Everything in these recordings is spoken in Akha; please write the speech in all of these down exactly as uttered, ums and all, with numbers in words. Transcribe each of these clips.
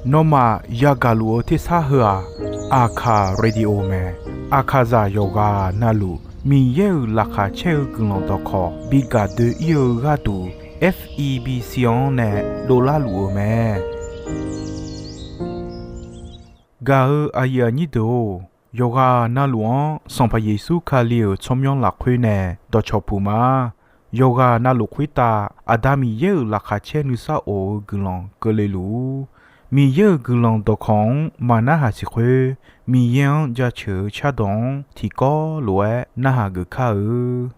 Nawmaf yagaq luf-eu tersar heu-aq, Aqkaq Radio mae. Aqkaqzaq yawqghaq navluf Miqyaer-euq laqkhaq caer-eu guiqlanq dawqkawq bi gaq doe-ir-eu gharduq, F E B C-anr nae dovlar luf-eu mae. Gaq-eu aqyuif aqnyir deuq-or, yawqghaq navluf-anr Sanqpaq Yeqsur Kali-euq tsawrmyanr lafkhoer nae dawqcawq puq ma. Yawqghaq navluf khoertav Aqda Miqyaer-euq laqkhaq caer nuisar of-eu guiqlanq keuvle luf-ur. Miqyaer-euq guiqlanq dawqkawq-anr maqnarhaq siq khoer, Miqyaer-anr jaceuq-eu cardawq-anr tiqkawv lof-aer narhaq geuf kar-eu.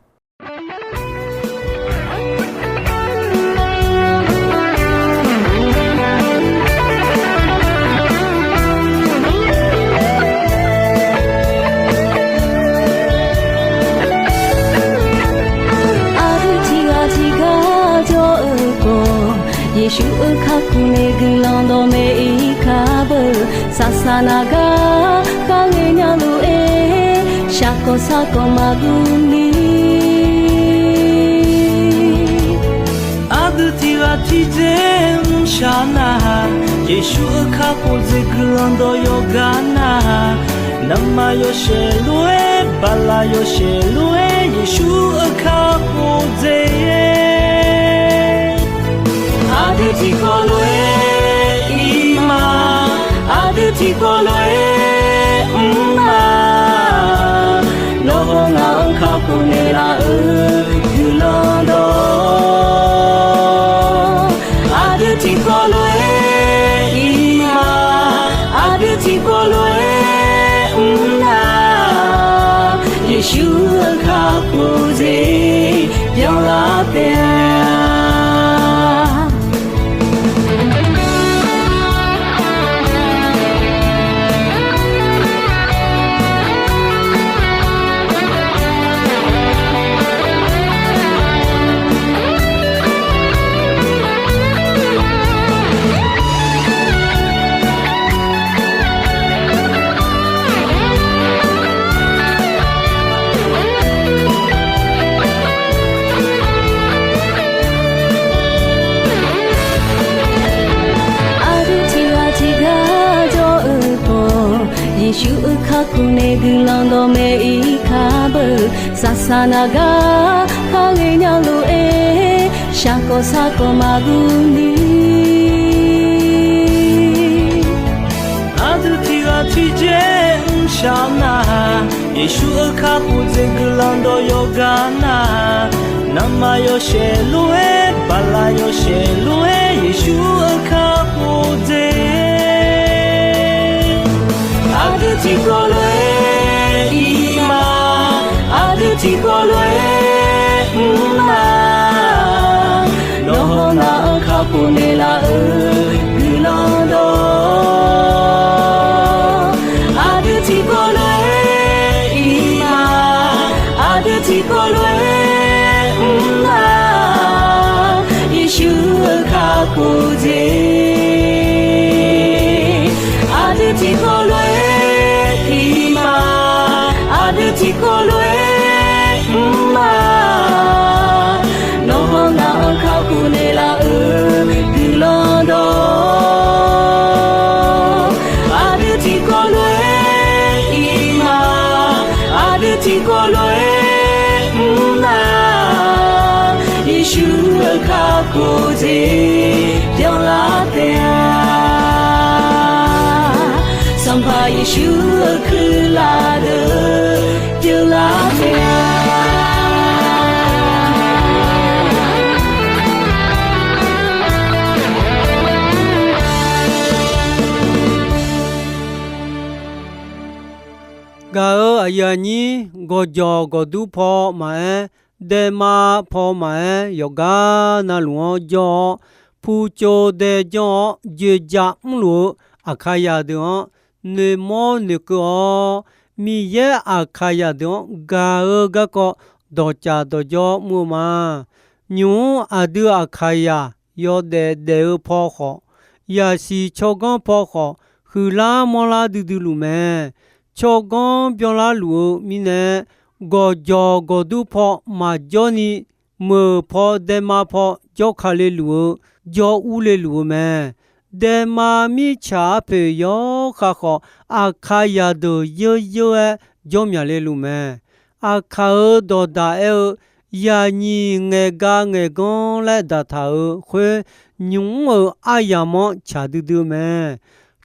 Aqdui tiqghaq tiqgar jawr-eu khawf, Yeqsur-euq kakhof nae guiqlanq dawqmaeq-ir kar beu. Saqsaq naq gar kharghae nya lof-aer, shaqkawq sarkawq maqguv ni. Aqdui tiqghaq tiqdzer mrshaq nar-aq, Yeqsur-euq kakhof dzaeq guiqlanq dawq yawqgar nar-aq, navmaqyawshaef lof-aer, baqlaq yawshaef lof-aer, Yeqsur-euq kakhof dzaeq. Aqdui tiqkawv lof-aer ir ma, aqdui tiqkawv lof-aer mr ma. Nawr hawr ngaq-anr kakhof naeqlaf-euq guiqlanq dawq. Aqdui tiqkawv lof-aer ir ma, aqdui tiqkawv lof-aer mr na. Yeqsur-euq kakhof dzaeq byanlar taef-a. Aqdui tiqghaq tiqgar jawr-eu khawf, Yeqsur-euq kakhof nae guiqlanq dawqmaeq-ir kar beu. Saqsaq naq gar kharghae nya lof-aer, shaqkawq sarkawq maqguv ni. Aqdui tiqghaq tiqdzer mrshaq nar-aq, Yeqsur-euq kakhof dzaeq guiqlanq dawq yawqgar nar-aq, navmaqyawshaef lof-aer, baqlaq yawshaef lof-aer, Yeqsur-euq kakhof dzaeq. Aqdui tiqkawv lof-aer ir ma, aqdui tiqkawv lof-aer mr ma. Nawr hawr ngaq-anr kakhof naeqlaf-euq guiqlanq dawq. Aqdui tiqkawv lof-aer ir ma, aqdui tiqkawv lof-aer mr ma. Yeqsur-euq kakhof dzaeq. Aqdui tiqkawv lof-aer ir ma, aqdui tiqkawv lof-aer mr ma. Nawr hawr ngaq-anr kakhof naeqlaf-euq guiqlanq dawq. Aqdui tiqkawv lof-aer ir ma, aqdui tiqkawv lof-aer mr ma. Yeqsur-euq kakhof dzaeq byanlar taef-a. Sanqpaq Yeqsur-euq kuirlaf deuq byanlar taef-a. Gaq-eu aqyuif aqnyir, gawqjawq gawqdur paw maqaer, daema paw maqaer, yawqgar navluf-anr jawr-awr, pucov dae janr-awr, joeqjaq mrluf-eu Aqkaqzaq deuq-anr noeqmawr noeqkeuv-awr, Miqyaer Aqkaqzaq deuq-anr gaq-eu garkawv dawqcaf dawqjawr mr-eu ma. Nymq-mr aqdui Aqkaqzaq yawdaef daef-eu paw khawf, yaqsiq tsawrganr paw khawf, huiqlar manrlar duidui luf mae. Tsawrganr byanlar luf-eu mirnae, gawqjawq gawqdur paw maqjawr ni meuq paw daema paw jawrka le luf-eu, jawr ur le luf-eu mae. Daema mirtsaq arpoeq yawkhav khawf, Aqkaqzaq deuq yeur yeur-aer jawr myaq le luf mae. Aqkaq-euq dawqdaq aer-eu, yaqnyiq ngaeqga ngaeqganr laer daqtaq-euq khoer, nymq mr-euq aryamq-anr tsaq duidui-eu mae.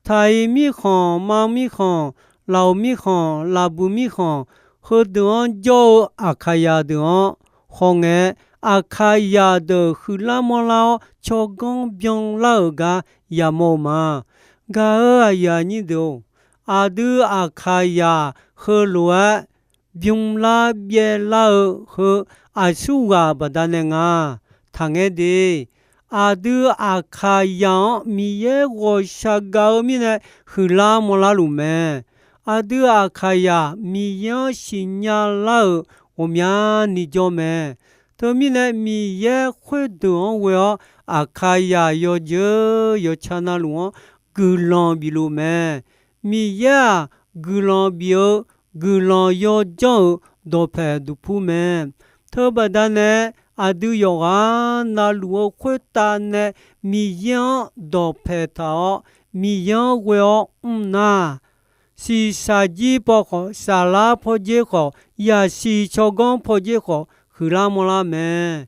Taq-iq mirkhanq, Manq mirkhanq, Laoq mirkhanq, Laqbuq mirkhanq, heudeuq-anr jawr-eu Aqkaqzaq deuq-anr hawngae, Aqkaqzaq deuq huiqlar manrlar-awr tsawrganr byanlar-euq gar yamawr-eu ma. Gaq-euq aqyuif aqnyir deuq-or, aqdui Aqkaqzaq heulof-aer bymrlar byaerlar-eu heu aqsurghaq baqdanae nga. Taqngaer de, aqdui Aqkaqzaq-anr Miqyaer ghawqshaq gaq-eu mirnae huiqlar manrlar luf mae. Aqdui Aqkaqzaq Miqyaer-anr siqnya lar-euq ghawqmyani jawr mae. Teumirnae Miqyaer khoerdeuq-anr ghoe-awr Aqkaqzaq yawjeuq yawca navluf-anr guiqlanq bif luf mae. Miqyaer-aq, guiqlanq bif-eu guiqlanq yawjanr-euq dawqpaeq duqpur mae. Teubaqda nae aqdui yawqghaq navluf-eu khoertav nae Miqyaer-anr dawqpaeq taq-awr, Miqyaer-anr ghoe-awr mr nar, shiqshaq jir paw khawf, saflar pawdzer khawf, yaqsiq tsawrganr pawdzer khawf, huiqlar manrlar mae.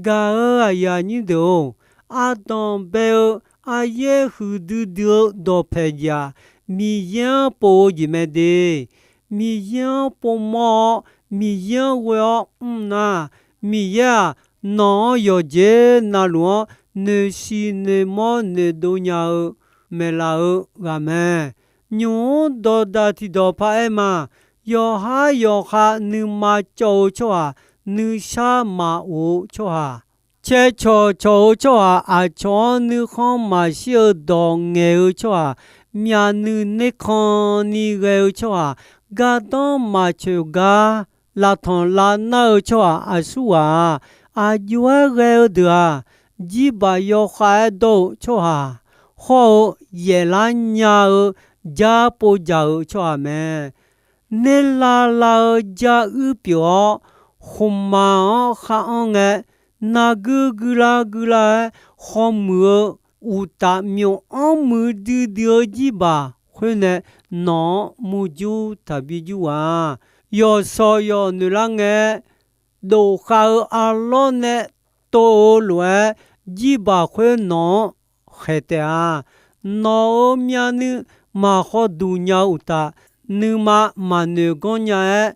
Gaq-euq aqyuif aqnyir deuq-or, ardanq bae-eu aryaer huiqdui dui-eu dawqpaeq jeq-aq, Miqyaer-anr pov-eu jeq mae de. Miqyaer-anr povmawr-awr, Miqyaer-anr ghoe-awr mr nar, Miqyaer-aq, nawq-anr yawqjeq navluf-anr noeqsiq noeqmawr noeqdov nya-eu maeqlaf-eu ghaq mae. Nymq-mr dawqdaq tiqdawq paraer ma. Yawqhar yawqkhav nuima cawv-eu tsawrhaq, nuisar maqof-eu tsawrhaq, caer cawq cawq-eu tsawrhaq, aqcawq-anr nuikhanr maqshir-eu dawq ngaeq-eu tsawrhaq, myavnuiv nerkanni ghae-eu tsawrhaq, gardanr maqcoeq gar lavtanq lavnar-eu tsawrhaq aqsurghaq-aq, aqjox-aer ghae-eu deuq-aq, jirbaq yawkhav-aer dawr-eu tsawrhaq, hawr-eu yaeflar nya-eu jar povjaq-euq tsawrhaq mae. Nerlav lav-eu jar uir pyeuf-awr, khmqmaq-anr khar-anr ngae, narguir guirlar guirlar-aer khawr muiq-eu uqtaf, myof-anr muiqdui dui-eu jirbaq khoer nae nawq-anr murjur taqbi jur-aq. Yawqshawq yawq noeqlar ngae, dof khav-eu arlawr nae tov-eu lof-aer, jirbaq khoer nawq-anr khaeq taef-a. Nawq-euq myavnuiv maq khawduq nya-eu uqtaf, nuima maqnoeq ganr nya-aer,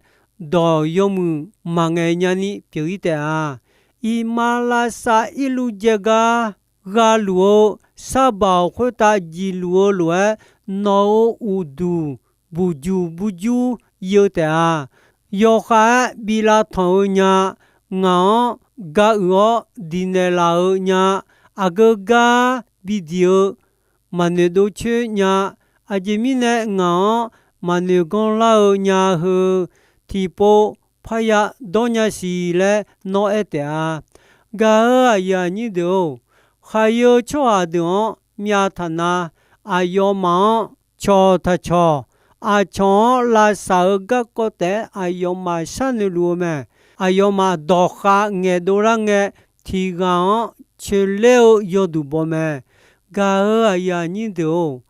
dawq yawmuiq maqngaeq nyani pyeuf-ir taef-a. Iqmalavshav irluv jaev gar ghaluf-eu sarbaq khoertav jiqluf-eu lof-aer, nawq-euq uqduq buqjuq burjur ir-eu taef-a. Yawkhav-aer bi lavtanq-eu nya, ngaq-anr ga uiq-awr diqnaeq laf-eu nya, aqgeu gar bi diq-eu maqnoeq dov coer nya, aqjeq mirnae ngaq-anr maqnoeq ganr lar-eu nya heu, tiqpov parya dawr nya siq laer nawr aer taef-a. Gaq-euq aqyuif aqnyir deuq-or, khaqyeu tsawrhaq deuq-anr myav taq na, aqyawfmaf-anr cawq taq cawq, aqcawq-anr lavsaq-eu garkawv taef-aer aqyawfmaf sharnoeq luf-eu mae. Aqyawfmaf dawqkhav ngaeqdov lar ngae, tiq ghaq-anr coeqler-eu yawduq baw mae. Gaq-euq aqyuif aqnyir deuq-or,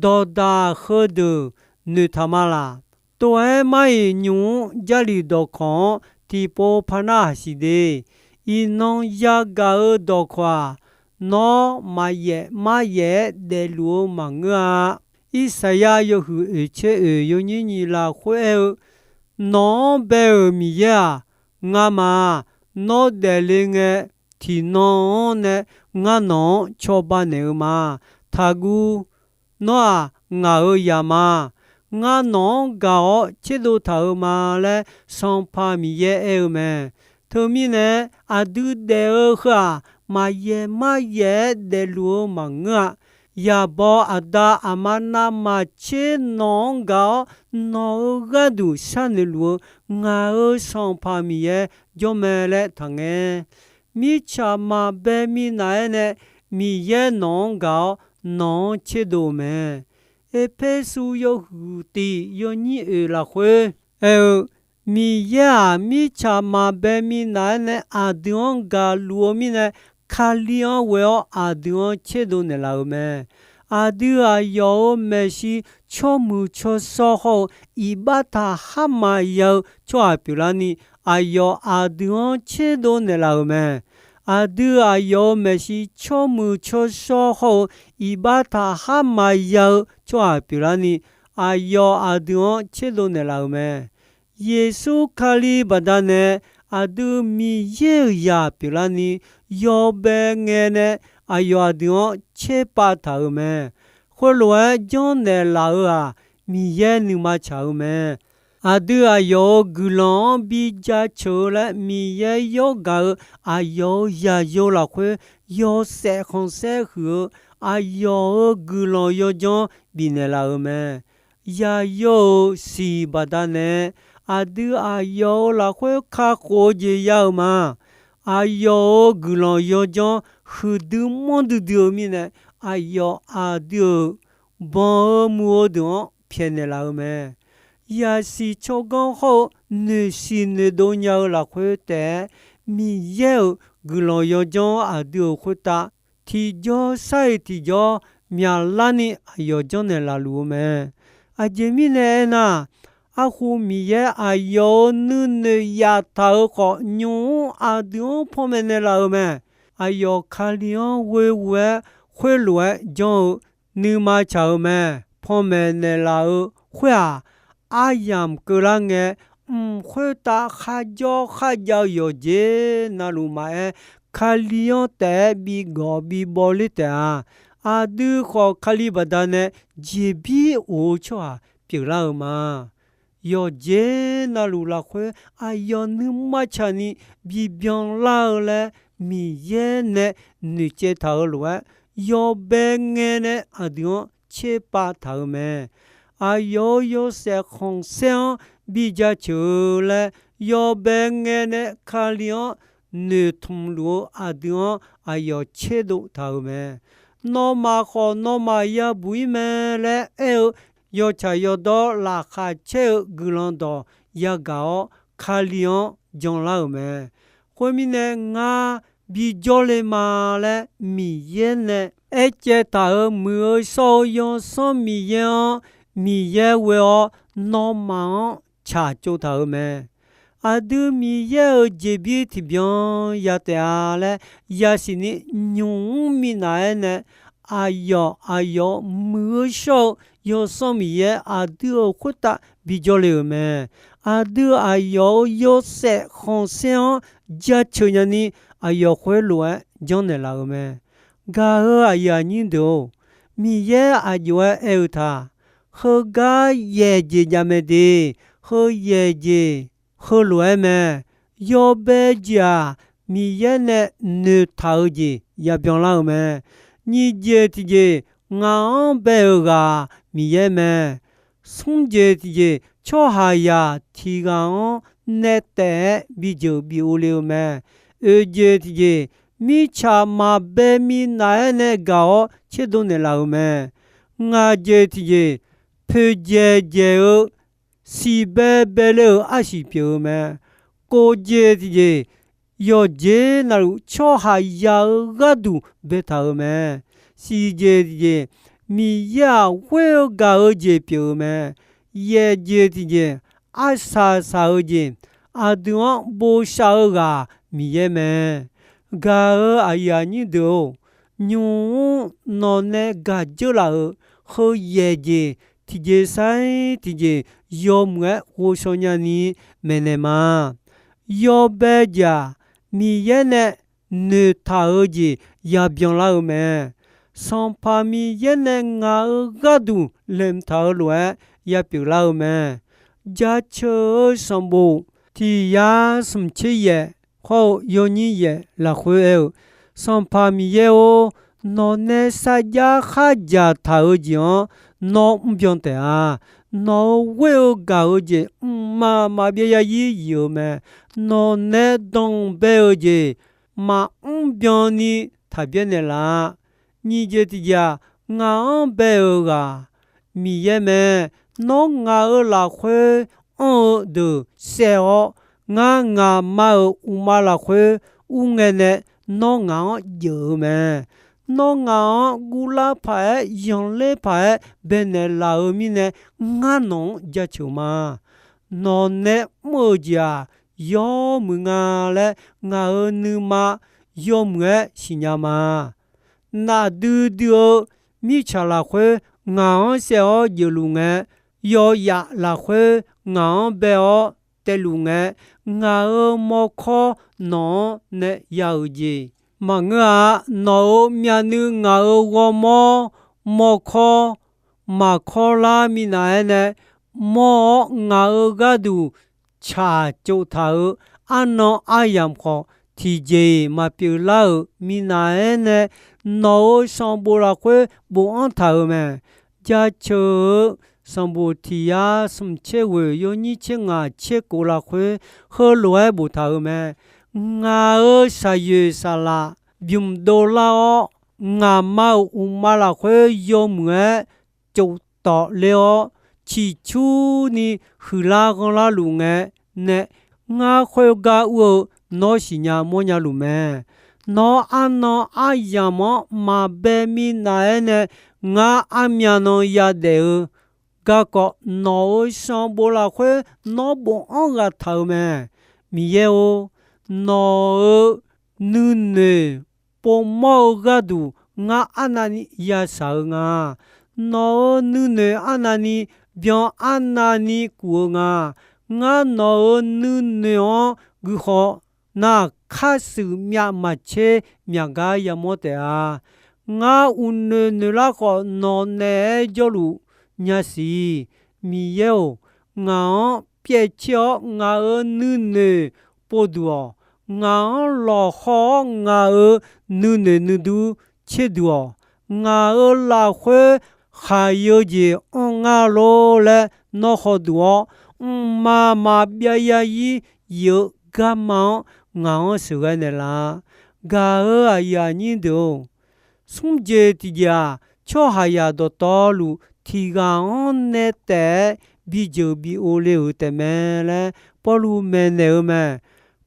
dawqdaq heudeuq noeqtaq ma laq. Tov-aer mar-iq nymq-mr Jarlif dawqkawq-anr tiqpov par narhaq siq de. Iqnan yagaq-eu dawqkawq-aq, nawr maqyaef maryaef-aer daefluf-eu maqngeur-a. Irsaqyar yawhuiq oeq tser oeq yawnyir nyiq lafkhoer aer-eu, Nawq-anr bae-euq Miqyaer-aq, ngamaf-aq, nawr daefle ngae, tiqnan-anr nae ngar nawq-anr cawba naeq-eu ma. Taqguv. Nawr-aq, ngaq-euq zaq ma. Ngar nawq-anr gaq-awr tserdov taq-eu ma laer Sanqpaq Miqyaer aer-eu mae. Teumirnae, aqdui daef-eu heu-aq, maqyaef maryaef-aer daefluf-eu maqngeur-a. Yaqbaw aqda aqma navmaqtser nawq-anr gaq-awr, nawq-euq gharduq sharnoeq luf-eu ngaq-euq Sanqpaq Miqyaer jawr mae laer taqngae. Mirtsaq maqbae minav-aer nae Miqyaer nawq-anr gaq-awr, nawq-anr tserdov-eu mae. Erpersu yawhuiq tiq yawnyir oeq lafkhoer aer-eu, Miqyaer-aq, mirtsaq maqbae minav-aer nae aqdui-anr gaqluf-eu mirnae, Kali-anr ghoe-awr aqdui-anr tserdov naeqlaf-euq mae. Aqdui aqyawf-euq maeqshi tsawrmuiq tsawrshawr hawr-eu iqbax taqhar maqya-eu tsawrhaq pyeuflarni, aqyawf aqdui-anr tserdov naeqlaf-euq mae. Aqdui aqyawf-euq maeqshi tsawrmuiq tsawrshawr hawr-eu iqbax taqhar maqya-eu tsawrhaq pyeuflarni, aqyawf aqdui-anr tserdov naeqlaf-euq mae. Yeqsur Kali baqdanae aqdui Miqyaer-euq zaq pyeuflarni, yawbae ngae nae aqyawf aqdui-anr tserpav taq-euq mae. Khoerlof-aer janrnaeq laf-euq-aq, Miqyaer nuima tsaq-eu mae. Aqdui aqyawf-euq guiqlanq-anr bi jaceuq-eu laer Miqyaer yawr gaq-eu aqyawf-euq zaqyo lafkhoer yawshaef khanqsaer huiq-eu aqyawf-euq guiqlanq yawdzanr bifnaeq laf-euq mae. Zaqyo-euq siq baqdanae, aqdui aqyawf-euq lafkhoer kakhof-eu jeq ya-euq ma. Aqyawf-euq guiqlanq yawdzanr huiqdui manrdui dui-eu mirnae, aqyawf aqdui-euq banq-eu muiq-eu deuq-anr pyaeqnaeq laf-eu mae. Yasiq tsawrganr hawr-eu noeqsiq noeqdov nya-eu lafkhoer taef-aer, Miqyaer-euq guiqlanq yawdzanr aqdui-euq khoertav tiqjawr sar-iq tiqjawr myaqlarni aqyawf janrnaeq laf luf-eu mae. Aqjeq mirnae aernar, arhu Miqyaer aqyawf-euq nuinoeq yaftaq-euq khawf, nymq-mr aqdui-anr panmaeq naeqlaf-euq mae. Aqyawf Kali-anr ghoe ghoe-aer khoerlof-aer janr-eu nuima tsaq-euq mae. Panmaeq naeqlaf-eu khoer-aq, aryamq keuvlar ngae, mq khoertav kharjawr kharjav-eu yawqjeq navluf maqaer, Kali-anr taef-aer bigawq bibawler taef-a. Aqdui khawf Kali baqdanae jeqbir of-eu tsawrhaq pyeuflar-euq ma. Yawqjeq navluf lafkhoer aqyawf nuima tsaqni bibyan lar-eu laer Miqyaer nae noeqtsaev taq-euq lof-aer, yawbae ngae nae aqdui-anr tserpav taq-euq mae. Aqyawf-euq yawshaef khanqsaer-anr bi jaceuq-eu laer yawbae ngae nae Kali-anr noeqtmq luf-eu aqdui-anr aqyawf tserdov taq-euq mae. Nawmaf khawf nawmaf yabuq-ir mae laer aer-eu yawtsaq yawdawr laqkhaq caer-eu guiqlanq dawq yagaq-awr, Kali-anr janlar-euq mae. Khoermirnae, ngar bijawr le ma laer Miqyaer nae aercaev taq-euq muiq-eu shawr-eu Yawsanr Miqyaer-anr Miqyaer ghoe-awr nawmaf-anr tsaqtsov taq-euq mae. Aqdui Miqyaer-euq jeqbir tiqbyan ya taef-a laer yasiq ni nymq-mr minav-aer nae, aqyawf aqyawf muiq-eu shawr-eu Yawsanr Miqyaer aqdui-euq khoertav bijawr le-euq mae. Aqdui aqyawf-euq yawshaef khanqsaer-anr jaceuq nyani aqyawf khoerlof-aer janrnaeq laf-euq mae. Gaq-eu aqyuif aqnyir deuq-or, Miqyaer aqjox-aer aer-eu taq, heugar yaeq jeq jav mae de. Heu yaeq jeq heulof-aer mae. Yawbae jeq-aq, Miqyaer nae noeqtaq-eu jeq yabyan lar-eu mae. Nyiq jeq tiqjeq, ngaq-anr bae-euq ghaq Miqyaer mae. Smr jeq tiqjeq, tsawrhaqzaq tiq ghaq-anr nae taef-aer bijeuq bi ov le-eu mae. Oeq jeq tiqjeq, mirtsaq maqbae minav-aer nae gaq-awr tserdov naeqlaf-euq mae. Ngaq jeq tiqjeq, poeqdzaeq dzaeq-eu siqbae bae le-euq arsiq pyeuf-eu mae. Kov jeq tiqjeq, yawqjeq navluf tsawrhaqzaq-eu gharduq baetaq-euq mae. Siq jeq tiqjeq, Miqyaer-aq ghoer-eu gaq-eu jeq pyeuf-eu mae. Yaeq jeq tiqjeq, arsaq saq-eu jeq, aqdui-anr bosav-eu ghaq Miqyaer mae. Gaq-eu aqyuif aqnyir deuq-or, nymq-mr nawq nae gaq dzeur laf-euq heu yaeq jeq tiqjeq sar-ir tiqjeq yawmuiq-aer ghovshaw nyani maeqnaeq ma. Yawbae jeq-aq, Miqyaer nae noeqtaq-eu jeq yabyan lar-eu mae. Sanqpaq Miqyaer nae ngaq-euq gharduq laeqhmq taq-eu lof-aer yapyeuf lar-eu mae. Jaceuq-eu sanqbof tiq yar smq tser yaef hawr-eu yawnyir yaef lafkhoer aer-eu, Sanqpaq Miqyaer-or, nawq nae sarjax khardzaq taq-eu jeq-anr nawr mrbyan taef-a. Nawq-euq ghoer-eu gaq-eu jeq mqmaq maqbyav yarzir yif-eu mae. Nawq nae danqbae-eu jeq maqmr byanni taq byaer naeqlaf-a. Nyiq jeq tiqjeq-aq, ngaq-anr bae-euq ghaq Miqyaer mae. Nawr ngaq-euq lafkhoer anr-eu deuq saev-awr, ngar ngaqma-euq uqma lafkhoer ur ngae nae, nawr ngaq-anr jeuq-eu mae. Nawr ngaq-anr guvlar paq-aer, yanqler paq-aer baenaeq laf-euq mirnae, ngar nawq-anr jaceuq ma. Nawq nae mr-euq jeq-aq, yawmuiq nga laer ngaq-euq nuima yawmuiq-aer siqnya ma. Nafdui dui-eu mirtsaq lafkhoer ngaq-anr saev-awr jeufluf ngae, yawyaf lafkhoer ngaq-anr bae-awr taeluf ngae, ngaq-euq mawrkawr nawq-anr nae ya-euq jeq maqngeur-a. Nawq-euq myavnuiv ngaq-euq ghawrmawr mawrkawr maqkawr lar minav-aer nae mawr-awr, ngaq-euq gharduq tsaq tsov taq-euq arnan aryamq khawf tiqjeq-iq maqpyeuf lar-euq minav-aer nae, nawq-euq sanqbof lafkhoer bofanr taq-euq mae. Jaceuq-eu sanqbof tiq yar smq tser ghoeq yawnyir tser ngaq tser kof lafkhoer heulof-aer boftaq-euq mae. Ngaq-euq shaqyoeq saqlaq bymq dovlar-awr, ngaqma-euq uqma lafkhoer yawmuiq-aer tsovtawf ler-awr, ciqcurni huiqlar ghanrlar luf ngae nae, ngar khoergar ur-eu nawr siqnya mawrnya luf mae. Nawr arnan aryamq-anr maqbae minav-aer nae, ngar armyan nan yadaef-eu garkawv nawq-euq sanqbof lafkhoer nawr bofanr ghaq taq-euq mae. Miqyaer-or, nawq-euq nuinoeq povmawr-eu gharduq ngar arnavni yashaq-eu nga. Nawq-euq nuinoeq arnavni byan arnavni kuf-eu nga. Ngar nawq-euq nuinoeq-anr guihaw nar, kharshuif myav maqtser myaq gar yamawr taef-a. Ngar uqnoeq noeqlar khawf, nawq naeq-aer jawrluf nya siq. Miqyaer-or, ngaq-anr pyaev tser-awr ngaq-euq nuinoeq povduq-awq. Ngaq-anr lawqhaw-awr ngaq-euq nuinoeq nuidur tserduq-awq. Ngaq-euq lafkhoer khaq-eu jeq anr ngar lor laer nawr hawduq-awr, mqmaq maqbyav ya ir yif-eu garma-anr ngaq-anr sheuqghae naeqlaf. Gaq-euq aqyuif aqnyir deuq-or, smr jeq tiqjeq-aq, tsawrhaqzaq dawqtawvluf tiq ghaq-anr nae taef-aer bijeuq bi o le-euq taefmae laer Pawrluv maeqnaeq-eu mae.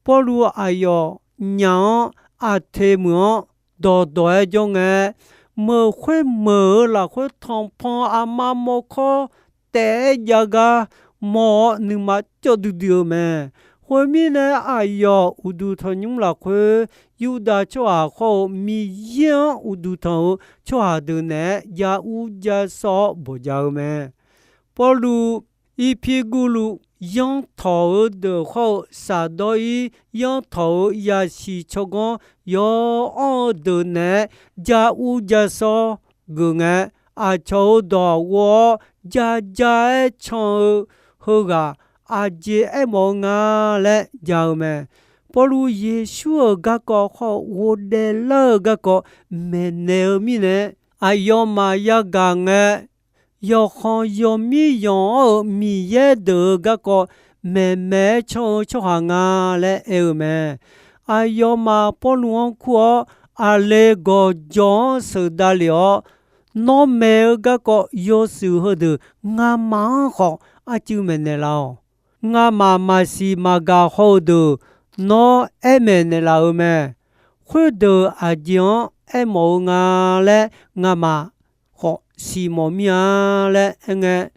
Pawrluv aqyawf nyaf-anr Aqteq meuq-anr dawqdawq-aer jawr ngae, meuq khoer meuq-euq lafkhoer tanqpanq aqma mawrkawr taef-aer jav gar mawr-awr nuima cawv duidui-eu mae. Khoermirnae, aqyawf uqduq tanqnymr lafkhoer, Yurdav tsawrhaq khawr-eu Miqyaer-anr uqduq tanq-eu tsawrhaq deuq naeq-aer ja ur ja sawr-awr bawqja-eu mae. Pawrluv Irpirguvluv yanrtawq-eu deuq khawr-eu shafdawr-ir yanrtawq-eu yasiq tsawrganr yaw anr-eu deuq naeq-aer ja ur ja sawr geuf ngae, aqcawq-euq dawq ghov-awr ja ja-aer can-eu heughaq aqjeq aermawf-eu nga laer ja-eu mae. Pawrluv Yeqsur-euq garkawv khawr-eu ghofdaef lar-eu garkawv maeqnaeq-eu mirnae, aqyawfmaf yagaq ngae, yawqkhanq yawmir yanq-awr-euq Miqyaer deuq-euq garkawv maeqmaeq-aer can-eu tsawrhaq nga laer aer-eu mae. Aqyawfmaf Pawrluv-anr kur-awr, aqle gawqjawq-anr sheuqdav lef-awr, nawr maeq-eu garkawv yawshuif heudeuq ngamaf-anr khawf arcuiv maeqnaeq laf-awq. Ngamaf maqsiq maqgaq haw-eu deuq nawr aer maeqnaeq laf-eu mae. Khoerdeuq aqjeq-anr aermawf-eu nga laer ngamaf khawf siqmawf mir-a laer aerngae,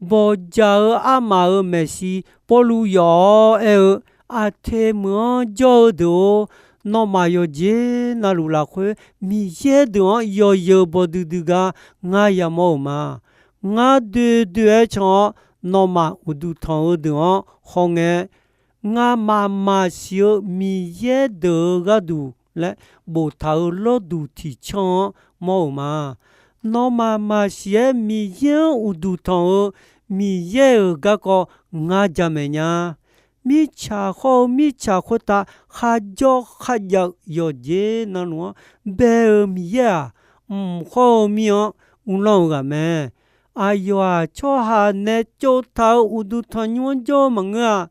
bawqjaq-eu armaf-euq maeqshi Pawrluv yawf-awr aer-eu, Aqteq meuq-anr jawr-eu deuq-or, nawmaf yawqjeq navluf lafkhoer Miqyaer deuq-anr yawzeu baw duidui gar ngar yamawr-euq ma. Ngar doe doe-aer can-awr, nawmaf uqduq tanq-eu deuq-anr hawngae, ngamaf maqsiq-eu Miqyaer deuq-euq gharduq laer boftaq-euq lawrduq tiq canr-anr mawr-euq ma. Nawmaf maqsiq-aer Miqyaer-anr uqduq tanq-eu Miqyaer-euq garkawv ngar jamaeq nya. Mirtsaq khawr-eu mirtsaq khoertav kharjawr kharjav-eu yawqjeq navluf-anr bae-eu Miqyaer-aq, mq khawr-eu mir-anr uvlanr-eu ghaq mae. Aqyawf-aq, tsawrhaq nae tsovtaq-euq uqduq tanqnymr-anr jawr-eu maqngeur-a.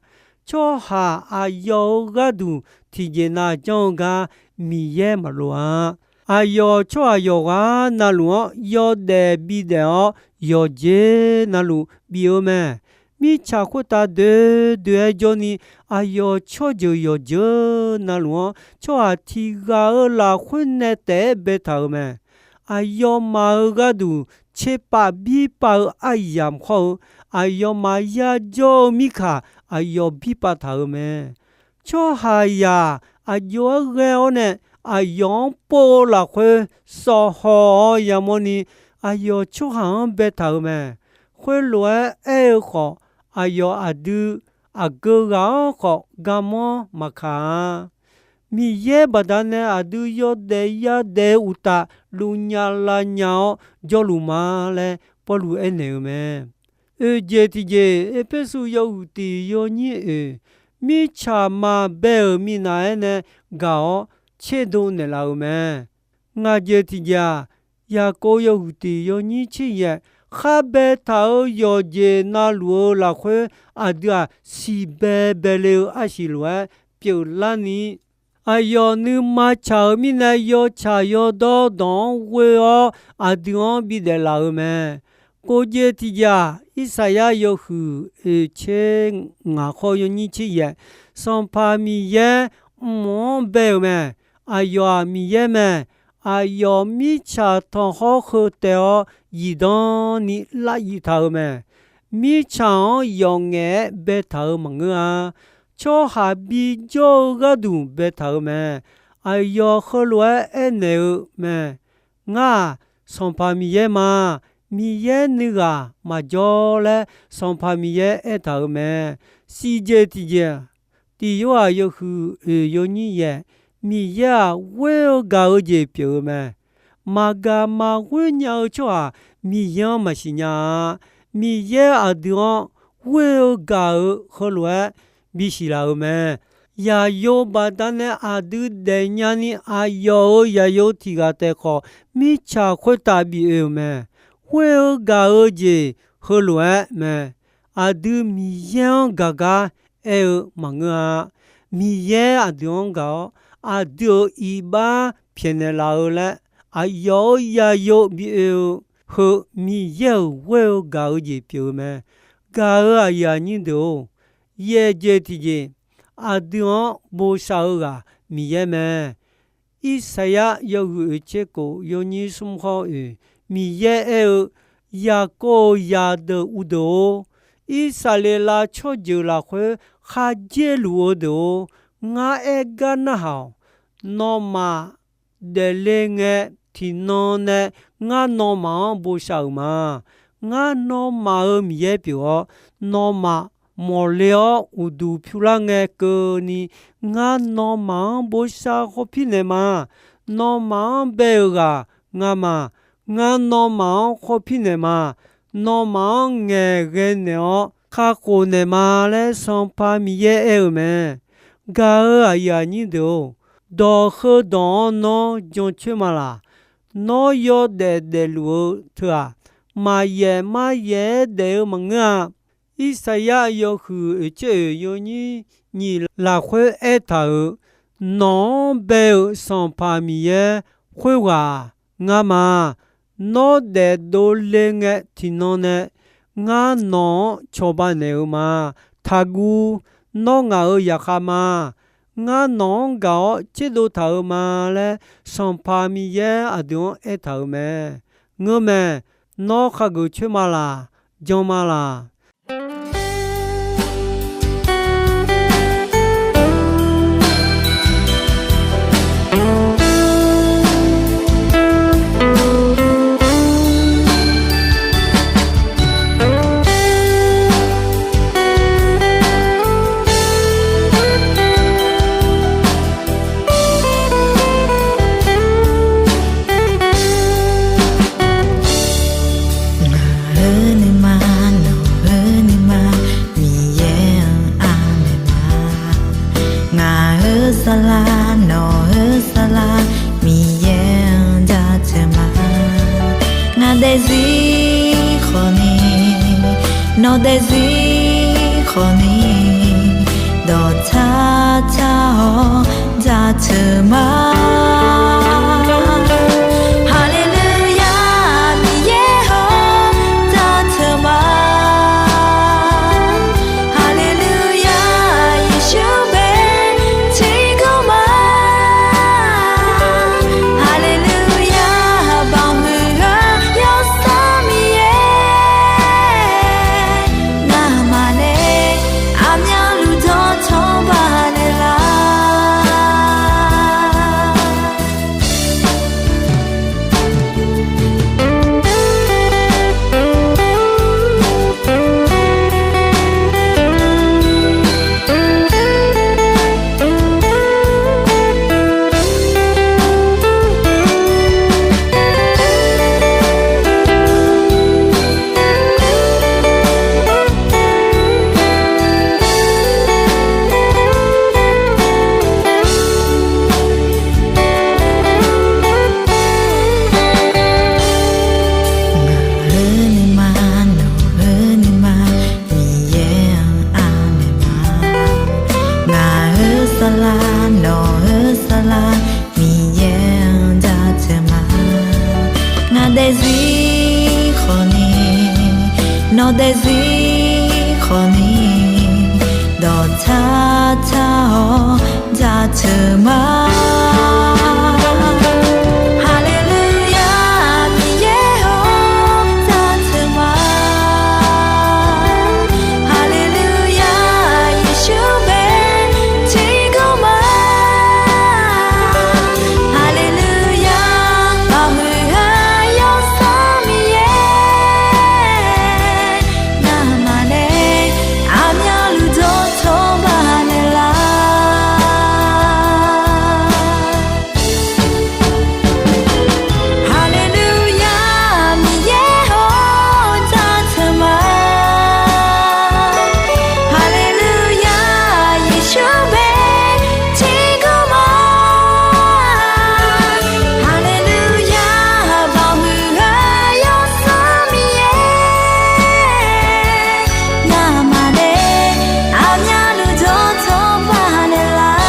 Tsawrhaq aqyawf-euq gharduq tiqjeq nav janr-eu gar Miqyaer maqloq-a. Aqyawf tsawrhaq yawqghaq navluf-anr yawdaef bidaef-awr, yawqjeq navluf bif-eu mae. mirtsaq khoertav doe doe-aer jawrni, aqyawf tsawrjeuq yawqjeuq navluf-anr tsawrhaq tiq ghaq-euq lafkhoer nae taef-aer baetaq-euq mae. Aqyawfmaf-euq gharduq tserpav birpav-eu aryamq khawr-eu, aqyawfmaf yajawr-eu mirkaq aqyawf birpav taq-euq mae. Tsawrhaqzaq aqjox-aer ghae-awr nae, aqyawf-anr pov-eu lafkhoer sawf hawq-awr yamawrni, aqyawf tsawrhaq-anr baetaq-euq mae. Khoerlof-aer aer-eu khawf, aqyawf aqdui aqgeu ghaq-anr khawf garmanr maqkaq-a. Miqyaer baqdanae aqdui yawdaef yadaef-eu uqtaf, luvnya lavnya-awr jawrluf ma laer Pawrluv aernaeq-euq mae. Oeq jeq tiqjeq, Erpersu yawhuiq tiq yawnyir oeq, mirtsaq maqbae-euq minav-aer nae gaq-awr tserdov naeqlaf-euq mae. Ngaq jeq tiqjeq-aq, Yaqkov yawhuiq tiq yawnyir tser yaef, khar baetaq-euq yawqjeq navluf-eu lafkhoer aqdui-aq, siqbae baele-eu arsiq lof-aer pyeuflarni, aqyawf nuima tsaq-euq mirnae yawtsaq yawdawr dawq-anr ghoe-awr aqdui-anr bidaef laf-euq mae. Kov jeq tiqjeq-aq, Irsaqyar yawhuiq oeq tser ngaq khawr yawnyir tser yaef, Sanqpaq Miqyaer mq-anr bae-euq mae. Aqyawf-aq Miqyaer mae. Aqyawf mirtsaq tanqkhawr heu taev-awr zifdan ni laryif taq-euq mae. Mirtsaq-anr yawf ngaef-aer baetaq-euq maqngeur-a. Tsawrhaq bijawr-eu gharduq baetaq-euq mae. Aqyawf heulof-aer aernaeq-eu mae. Ngar-aq, Sanqpaq Miqyaer ma. Miqyaer nuighaq maqjawr laer Sanqpaq Miqyaer aertaq-euq mae. Siqjeq tiqjeq, tiq Yorhaq yawhuiq oeq yawnyir yaef, Miqyaer-aq ghoer-eu gaq-eu jeq pyeuf-eu mae. Maqgaq maqghoer nya-eu tsawrhaq Miqyaer-anr maqsiq nya-a. Miqyaer aqdui-anr ghoer-eu gaq-eu heulof-aer bisiq laf-euq mae. Yaqyo baqdanae aqdui daefnya ni aqyawf-euq yaqyo tiq ghaq taef khawf, mirtsaq khoertav bioe-euq mae. Ghoer-eu gaq-eu jeq heulof-aer mae. Aqdui Miqyaer-anr gaq gar aer-eu maqngeur-a. Miqyaer aqdui-anr gaq-awr, aqdui-euq iqbax pyaeqnaeq laf-eu laer, aqyawf-euq yaqyo bioe-eu heu Miqyaer-euq ghoer-eu gaq-eu jeq pyeuf-eu mae. Gaq-euq aqyuif aqnyir deuq-or, yaeq jeq tiqjeq, aqdui-anr bosav-eu ghaq Miqyaer mae. Irsaqyar yawhuiq oeq tser kof yawnyir smr khawr oeq, Miqyaer aer-eu, Yaqkov-euq zaqdeuq uvdeuq-or, Irsaqleqlav tsawrjeuq lafkhoer kharjaer luf-eu deuq-or, ngar aer gar narhaq-awq. Nawmaf daefle ngae, tiqnan nae ngar nawmaf-anr bosav-euq ma. Ngar nawmaf-euq Miqyaer pyeuf-awr, nawmaf mawqle-awr uqduq pyur lar ngae keuvni, ngar nawmaf-anr bosav khawr pirnaeq ma. Nawmaf-anr bae-euq ghaq ngar ma. Ngar nawmaf-anr khawr pirnaeq ma. Nawmaf-anr ngaeqghae naeq-awr kakhof naeq ma laer Sanqpaq Miqyaer aer-eu mae. Gaq-euq aqyuif aqnyir deuq-or, dawq heudawq-anr nawr jancoer ma laq. Nawr yawdaef daefluf-eu teu-aq, maqyaef maryaef-aer daef-eu maqngeur-a. Irsaqyar yawhuiq oeq tser oeq yawnyir nyiq lafkhoer aertaq-euq, Nawq-anr bae-euq Sanqpaq Miqyaer khoerghaq ngar ma. Nawr daefdov le ngae tiqnan nae ngar nawq-anr cawba naeq-eu ma. Taqguv. Nawr ngaq-euq zaqkhav ma. Ngar nawq-anr gaq-awr tserdov taq-euq ma laer Sanqpaq Miqyaer aqdui-anr aertaq-euq mae. Ngeurmae. Nawr khageuf coer ma laq. Jan ma laq. Ngaq-euq nuima, nawq-euq nuima, Miqyaer-anr anaeq ma. Ngaq-euq saflar, nawq-euq saflar, Miqyaer-anr jaceuq ma. Ngaq daefzir khawfni, nawq daefzir khawfni, dawqtsar tsar-awr jaceuq ma. Haleluya, Miqyaer-or, jaceuq ma. Daefzir khawfni, nawq daefzir khawfni, dawqtsar tsar-awr jaceuq ma. Haleluya, Miqyaer-or, jaceuq ma. Haleluya, Yeqsur bae tiqgawr ma. Haleluya, Baoq-euq-aq Yawsanr Miqyaer, ngamaf nae aqmyanluf dawqtawvluf banaeq lar. Haleluya, Miqyaer-or, jaceuq ma. Haleluya, Yeqsur bae tiqgawr ma. Haleluya, Baoq-euq-aq Yawsanr Miqyaer, ngamaf nae aqmyanluf dawqtawvluf banaeq lar.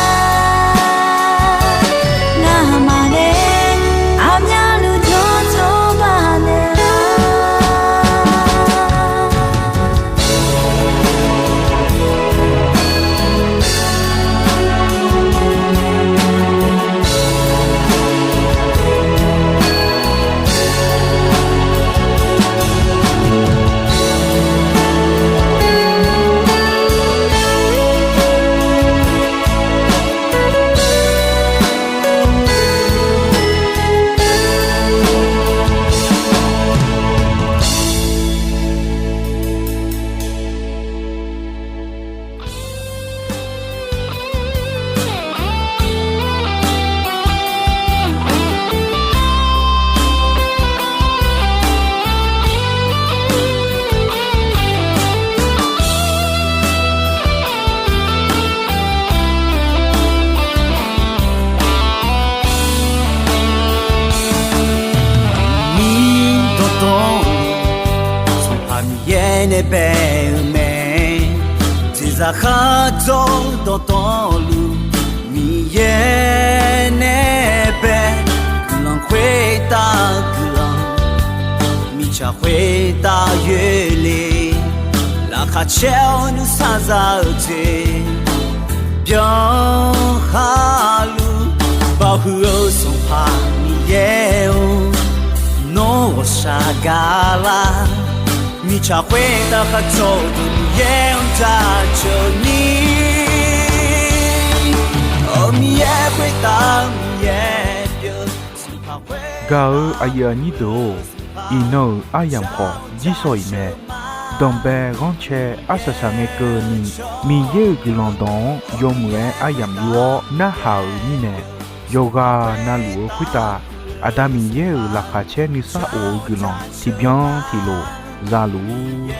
Ngamaf nae aqmyanluf dawqtawvluf banaeq lar. Miqdawq dawq-eu Sanqpaq Miqyaer nae bae-eu mae. Jeqzaq khardzawr dawqtawvluf Miqyaer nae bae. Guiqlanq khoertav guiqlanq, mirtsaq khoertav yoerle. Laqkhaq caer-awr nuisar za-eu jeq byan khaluf, Baoq huiq-eu Sanqpaq Miqyaer-or, nawr ghawqshaq gaqlar. Mirtsaq khoertav khardzawr-eu Miqyaer-anr jaceuq ni. Awq, Miqyaer khoertav Miqyaer pyeuf. Gaq-eu aqyuif aqnyir deuq-or, iqnan-euq aryamq khawf jirsawq iq mae. Danqbae ghanrcae arsaq saqngae keuvni, Miqyaer-euq guiqlanq dawq-anr yawmuiq-aer aryamq yur-awr narhaq-euq mirnae, yawqghaq navluf-eu khoertav Aqda Miqyaer-euq laqkhaq caer nuisar of-eu guiqlanq tiqbyan tiqlof za luf-ur.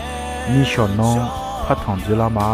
Nishawq nanr partanq dzeurlar ma.